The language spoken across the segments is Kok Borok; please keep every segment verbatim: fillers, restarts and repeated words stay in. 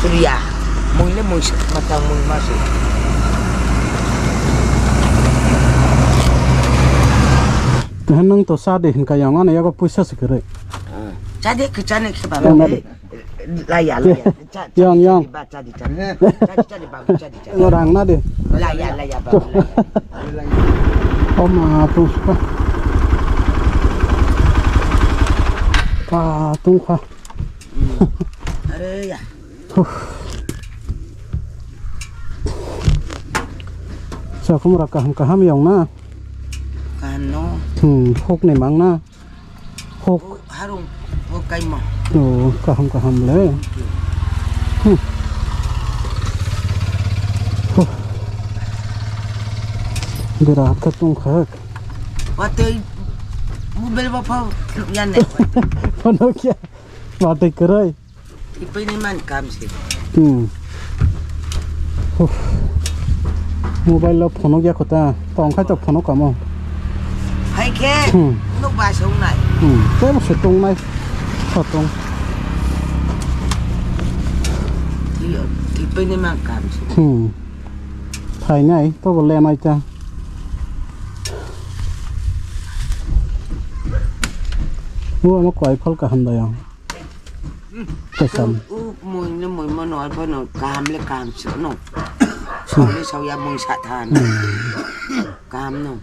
Ya, mui le mui se, matang mui ma se. Tehan nang to sa de hinka yang ano yago puisa se kere. Cha de ke cha ne ke ba. Yang na de. La ya, la ya. Yang, yang. Ba cha di cha. Cha di cha di ba cha di cha. Rang na de. La ya, la ya ba. Oh ma tu. Pa tung pa. Are ya. Sakhumra kaham kaham yong na. Kaham no. Hmm, hok ni mang na. Hok. Harung, hok kai ma. Oh, kaham kaham le. Hmm. Huh. Berat ka tung khak. Watoi mobile ba phau yan ne. Phano kya? Watoi kerai. Ipai ni man kam se. Hmm. Huh. Mobile lo phone ya kota. Tong khai to phone kamo. Hai khe. Hmm. Nuk ba song nai. Hmm. Tebo se tong nai. Sa tong. Ti, ti pai ni man kam se. Hmm. Phai nai to bo le nai ta. Wo mo koi phol ka ham da yang. Kasam. U, u, mui ni mui mo no, bo no, kaham le kaham se no. Saw le saw ya mui sa tha no. Hmm. Kaham no.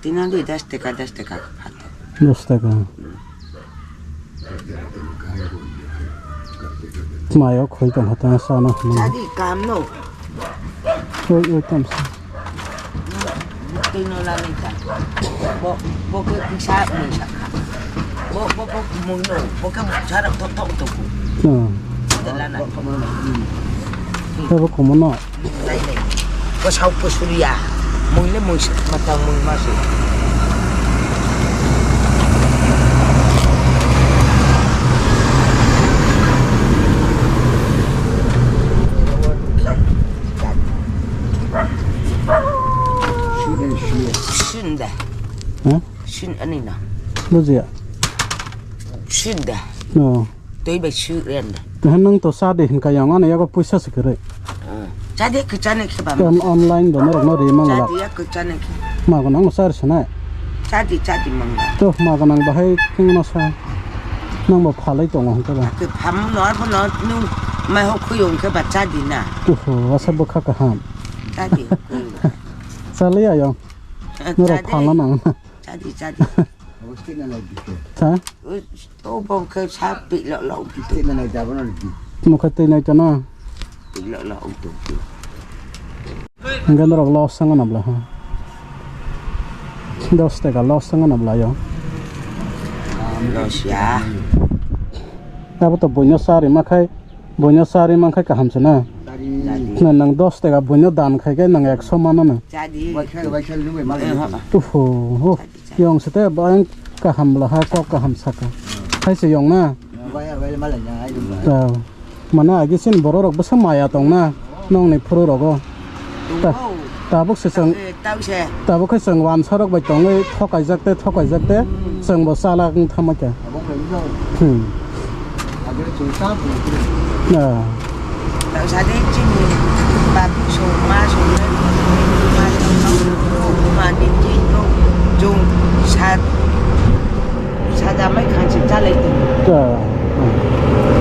Tina di das teka, das teka phat. Das teka. Mayo khoi tong hata sa no. Jadi kaham no. Oi, oi, tam sa. Twi no la ni ta. Bo, bo ke pisa mui sa kha. Bo, bo, bo mui no, bo ke sa rak thok thok to ku. Hmm. Da la na. Tabo kumono. Lai lai. Ko sau ko suriya. Mui le mui sa, mata mui ma su. Sunda. Huh? Shin ani na. Bujiya. Sunda. No. Toi bai su ren da. Tehan nang to sa de hinka yang ano yago puisa se kere. Cha de ke cha ne ke ba. Kan online do norok no ri mang la. Cha de ya ke cha ne ke. Ma ko nang sar sana. Cha de cha de mang la. To ma ko nang bahai king no sa. Nang ba phalai tongo hinka ba. Ke pham no ar no nu mai ho khuyong ke ba cha de na. Oho, asa bwkha kaham. Cha de. Chaliya yong. Norok phalna nang. Chadi, chadi. Ha? To bo khe sa pi lo lo. Mo khe twi nai to na. Pi lo lo. Hingke norok loss wngna bla ha. Dos taka loss wngna bla yo. Loss ya. Abo to buino sari ma khai. Buino sari mankha kaham se na. Sari. Na nang dos taka buino dan khai khe nang ekso mano na. Jadi. Waisa, waisa lungwi malai. Eh, ha. Tuhu, hu. Jadi, jadi. Yong se te bayang kaham bla ha, kok kaham saka. Hai se yong na. Wai, wai, malai na, ai lungwi. Ta. Mane agi sin borok rok bwsa maya tong na. Nong ni phuru rogo. Ta. Wow. Tabuk se chwng, eh, tau se. Tabuk khe chwng wansa rok bai tongwi thokaijak te, thokaijak te, hmm, chwng bo chalak wng thamma khe. Abo khe wng tong. Hmm. Abo chwng cha bo. Ah. Tau sa de chini babu so ma so le. Ma so ma so ma ni ji to jung sa. Sajamai khansi chalai tongo. Ta,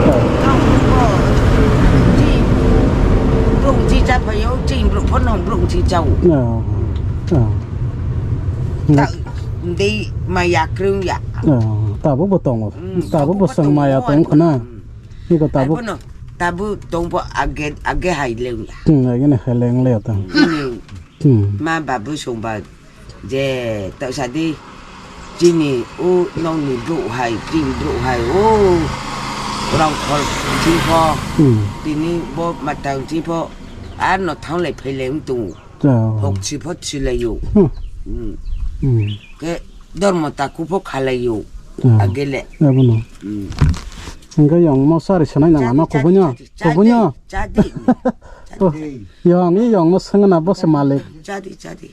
ta. Tamo bo, chini borok chi cha phaio, chini borok phano borok chi chao. Ta, ta. Ta, dei maya krung ya. Ta, tabuk bo tongo. Mm, tabuk bo tabuk bo swng tongo, maya tong khna. Mm. Iko tabuk. Ai bono, tabuk tongbo age, age hai leng ya. Hmm, age ne hai leng le ta. Hmm. Hmm. Ma babu songba. Je, ta sadi, chini o nongni brouh hai, chini brouh hai, o rongkhor chini pho, hmm, tini bo matang chini pho, ar no thanglai phailai wng tongo. Hok si pho silai o. Hmm. Hmm. Hmm. Ke dormo taku pho khalai o. Agele. Abono. Hmm. Hingke yong mo sari sanai nang ano kubunyo, kubunyo. Chadi, chadi, chadi. Yong i yong mo sengna bo se malik. Chadi, chadi.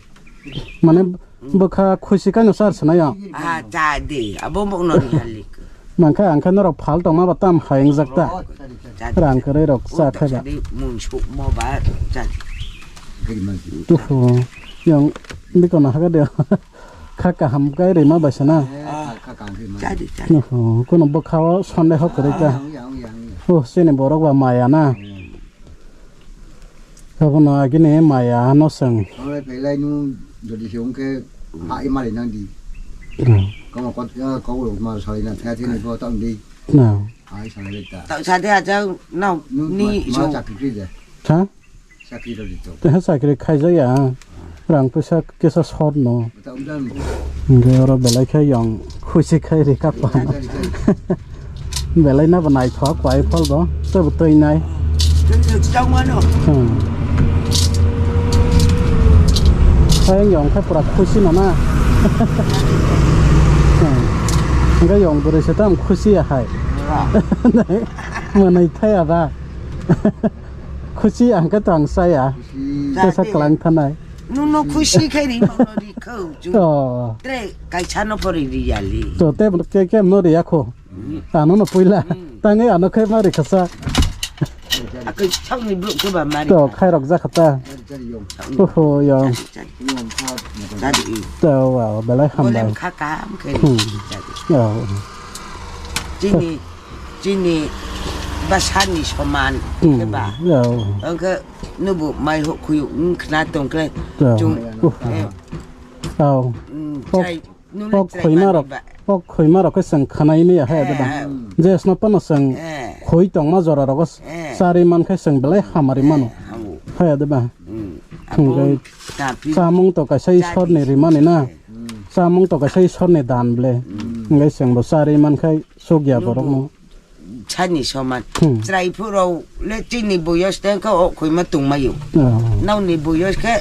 Mane bwkha khusi kaino sar sana ya. Ah, cha de, abo mok no ri halik. Mankha, angkhe norok phal tongma ba tam hai wngjak ta. Chadi, rang kwrwi rok cha khe ba. Chadi, mung sukmo ba, chadi. Tuhu, yang biko na haga de. Kha kaham kai rima bai sana. Ah, chadi, chadi. Tuhu, kono bwkha o sonde hok kwrwi ta. Oh, sini borok ba maya na. Abono agini maya no seng. Ore pelai nu jodi se ungke ha imari nang di. Hmm. Kama kot ya kau lo ma sali na thati ni bo tang di. Na. Ai sali ta. Ta sade aja nau ni ma so. Chakri de. Ha? Chakri ro di to. Te ha chakri khai ja ya. Rang pesa kesa sot no. Hingke oro belai khe yong khusi khai rika pano. Belai nabo naithok pai phol bo tebo twi nai. Hmm. Hai yong khe pura khusi no na. Hmm. Hingke yong bwrwi se tam khusi ya hai. Mwnwi thaya ba. Khusi ang khe tong saya. Tesa klang thanai. Nuno khusi khe ri mano ri khau chu. Oh. Tre kaisa no pori ri yali. To te ke ke no ri akho. Ano no puila. Tangi ano khe ma ri khasa. Ako chau ni bro ke ba mari. To khai rok ja khata. Oho yo. Jadi. To wow belai hambai. Bolem kha kam khe. Hmm. Jadi. Yo. Chini chini bwsani soman khe ba. Yo. Angkhe nubo mai hok khuyu wng khna tong khe. Yo. Chung. Uh. Eh. Aw. Mm, pok, chai, nule pok chai khoima mani rok, ba. Pok khoima rok khe chwng khwnai ni ya hai da. Eh. Je sno pano chwng eh. Khoi tongma jora rogo eh. Chari man khe chwng belai hamari mano. Eh, amo. Hai da ba. Mm. Hingke abo tapi chamung to kaisa chari Ishwar ni rimani na. Mm. Chamung to kaisa Ishwar ni dan ble. Mm. Hingke chwng bo chari man khai sugya borok no. Sani soman. Hmm. Chwrai phuru le chini boyos teng khe o khoima tongmaio. Oh. Nokni boyos khe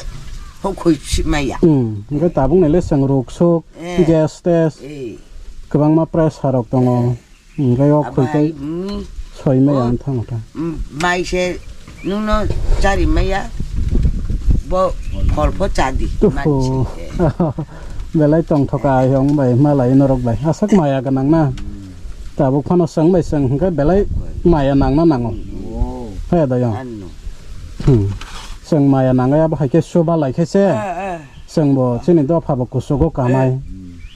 ho khoi maya. Hmm. Hingke tabuk ni le chwng ruk suk, eh. Gas test. Eh. Kwbangma pressure rok tongo. Hingke o khoi tei soi maya ang thang ta. Mai se Nwngno chari maya, bo kholpho chadi. Tuhu. Mansi, eh. Belai tongthoka ayong bai, malai norok bai. Aswk maya gwnang na. Tabuk phano chwng bai chwng hwnkhe belai maya nangna nango. Oh. He da yong. Ano. Hmm. Chwng maya nangya bo hai khe chuba lai khe se. Eh, eh. Chwng bo chini dopha bo kuchugo kanai. Eh.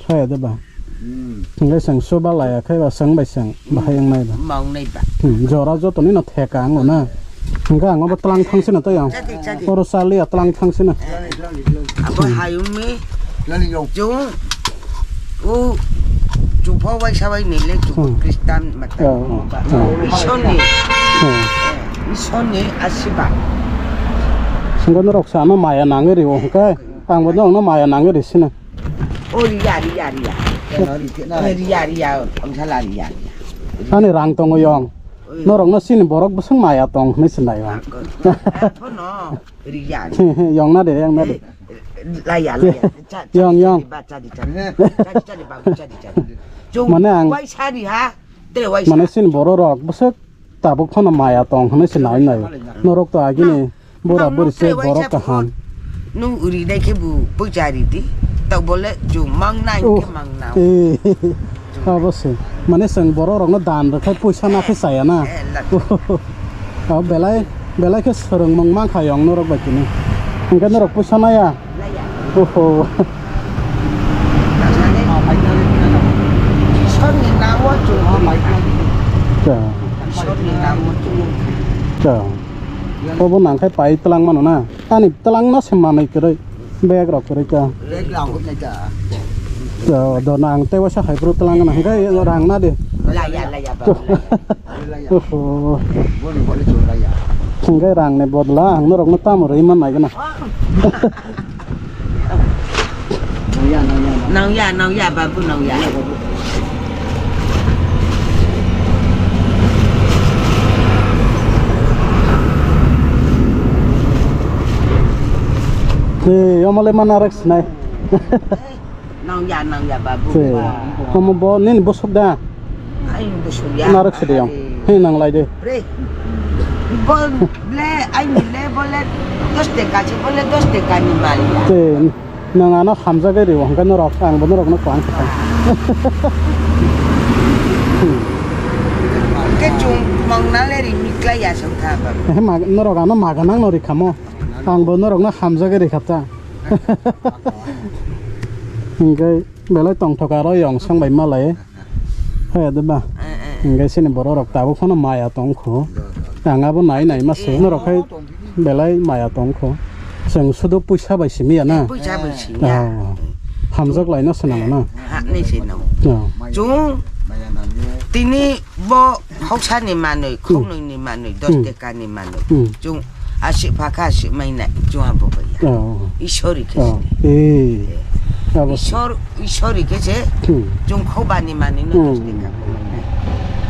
Thaya de ba. Hmm. Hingke chwng chuba laya khe ba chwng bai chwng bahai wngnai ba. Ma wngnai ba. Hmm, jora joto ni no theka ang na. Hingke ang bo tlang thang sino to yang. Chadi, chadi. Oro chaliya tlang thang sino. Abo hayung mi. Lali yo. Chung. U. Chupho bai sabai ni le chu. Hmm. Kristan mata. Ya, ya. Mission ni. Hmm. Mission ni asiba. Hingke norok sa no maya nangwi rio hingke. Ang bo nokno maya nangwi ri sino. O riya, riya, riya. Riya, riya, ang sala riya, riya. Ani rang tongo yong. Oi. Norokno sini borok bwswk maya tong hwnwi se nai ang. Ang ko-, ang kono riya. Yong na de, yong na de. Eh, laya, laya. Cha, cha, yong, yong. Chadi, chadi, chadi. Chadi, chadi, babu, chadi, chadi. Mane ang wai sari ha. Tere wai mane sa. Sini borok rok bwswk Tabuk phano maya tong hwnwi se nai nai. Norok to agini bura buri se borok kaham. Nung uri dai khe bu puja ri di. Tau bole ju mang nai khe mang nao. Eh, abo se. Mane chwng borok rokno dan rwkhe puisa na khe chaya na. Eh, la. Abo belai, belai khe swrwngmung mankha yong norok bai tini. Hwnkhe norok puisa naya. Oho. Isor ni namo chung. Cha. Isor ni namo chung. Cha. Obo nangkhe pai tlang mano na. Ani tlang no se manwi kwrwi. Bag rok kwrwi cha. Bag rok kwrwi cha. Cha, do nang tei wasa hai bru tlang na hwnkhe rang na de. Laya, laya, ba. Oho. Boni boni chung laya. Hwnkhe rang ni bodla ang norok no tamo rwi man nai gana. Nang ya, nang ya, babu, nang ya. Hey, omole mana rek sinai. Nang ya, nang ya, babu. Hey, omo bo nini bosok da? Ai, bosok ya. Narok sidi yong. Hey, nang lai de. Bre. Bo, ble, ai ni le, bole, dos teka si, bole, dos teka ni mal ya. Hey, nang ano hamjagwi rio, hwnkhe norok, ang bo norokno kwang kha. Hwnkhe chwng mwngnale rimwi klai ya song kha ba. Eh, mag-, norok ano maga nang no rikhamo. Ang bo norok no hamjagwi rikha ta. Hwnkhe belai tongthok aro yong song bai malai. Hai de ba. Eh, eh. Hwnkhe sini borok rok tabuk phano maya tong kho. Ang abo nai nai ma se. Eh. Norok khai belai maya tong kho. Chwng sudu puisa bai simi ya na? Puisa bai simi ya. Oh. Hamjak lai no swnam na? Ha, ni se no. Oh. Chwng tini bo hoksa ni manwi, hmm, khoknwi ni manwi, dos, hmm, teka ni manwi. Hmm. Chwng aswk pha kha aswk mai nai, chwng abo bai ya. Oh. Ishori khe. Oh. Eh. Eh. Abo. Ishor Ishori khe se, hmm, chwng khobani manwi no, hmm, twi kha khobani.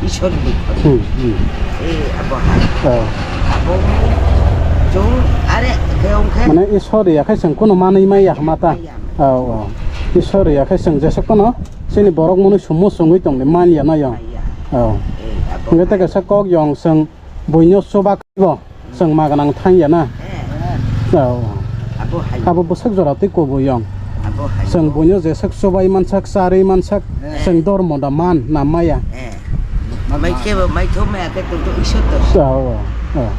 Ishori bai khobani. Hmm, hmm. Eh, abo hai. Oh. Abo chwng are khe ong khe. Mane Ishori ya khe chwng kuno manwi mai ya hama ta. Mai ya. Oh, oh. Ishori ya khe chwng jesa kuno chini borok mwnwi sumo chwngwi tongdi man ya na yong. Mai ya. Oh. Eh, abo. Hwnkhe hai. Tei kaisa kok yong chwng buino chuba khe bo. Chwng ma gwnang thang ya na? Eh. Oh. Abo hai. Abo bwswk jora tei kubui yong. Abo hai. Chwng buino jeswk chubai mansak, charwi mansak, eh, chwng dormo da man na maya. Eh. Mai khe bo, mai thok maya khe tong to Isor to. Oh, oh, oh.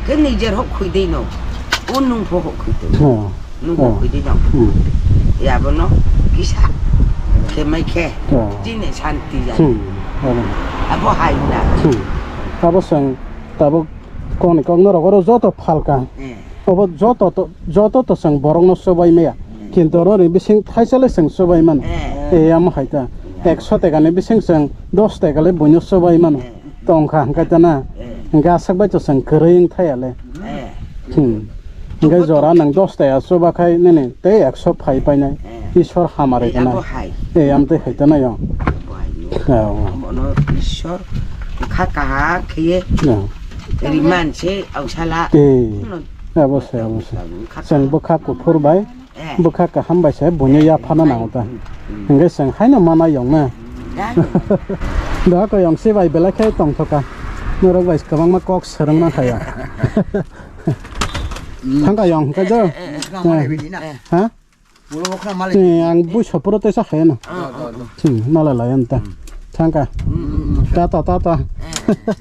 Khe nijer hok khwi dei no. O nung pho hok khwi dei. Oh. Nung hok khwi dei no. Hmm. Ya bo no kisa. Khe mai khe. Oh. Chini santi ya. Hmm. Oh. Abo hai na. Hmm. Abo chwng tabuk Kokni kok norok oro joto phalka. Eh. Obo joto to, joto to chwng borokno chubai maya. Eh. Kintu oroni bising thaisa le chwng chubai mano. Eh. Eh, amo hai ta. Eh. Ekso teka ni bising chwng dos teka le buino chubai mano. Eh. Tongkha hwnkhe ta na. Eh. Hwnkhe aswk bai to chwng kwrwi wng thaya le. Eh. Hmm. Hwnkhe jora nwng dos teka chuba khai nini tei ekso phai painai. Eh. Isor hamari. Eh, gwnai. Abo hai. Eh, amtwi hai ta nai o. Abo hai. Oh. Bono Isor kha kaham kheye. Oh. Riman se ausala. Eh. Abo se, abo se. Chwng bwkha kuphur bai, eh, bwkha kaham bai se buino yaphana nango ta. Hmm. Hwnkhe chwng haino mana yong na. Da ko yong se bai belai khe tongthoka. Norok bai kwbangma kok swrwngna khaya. Hmm. Thangka yong hwnkhe jo. Eh, eh, eh. Eh. Ha? Ulo khna malik. Eh, ang bui soporo tesa khaya na. Ah, ah, ah. Hmm, nala layan ta. Hmm. Thangka. Hmm, hmm, hmm. Tata, tata. Eh, eh, eh.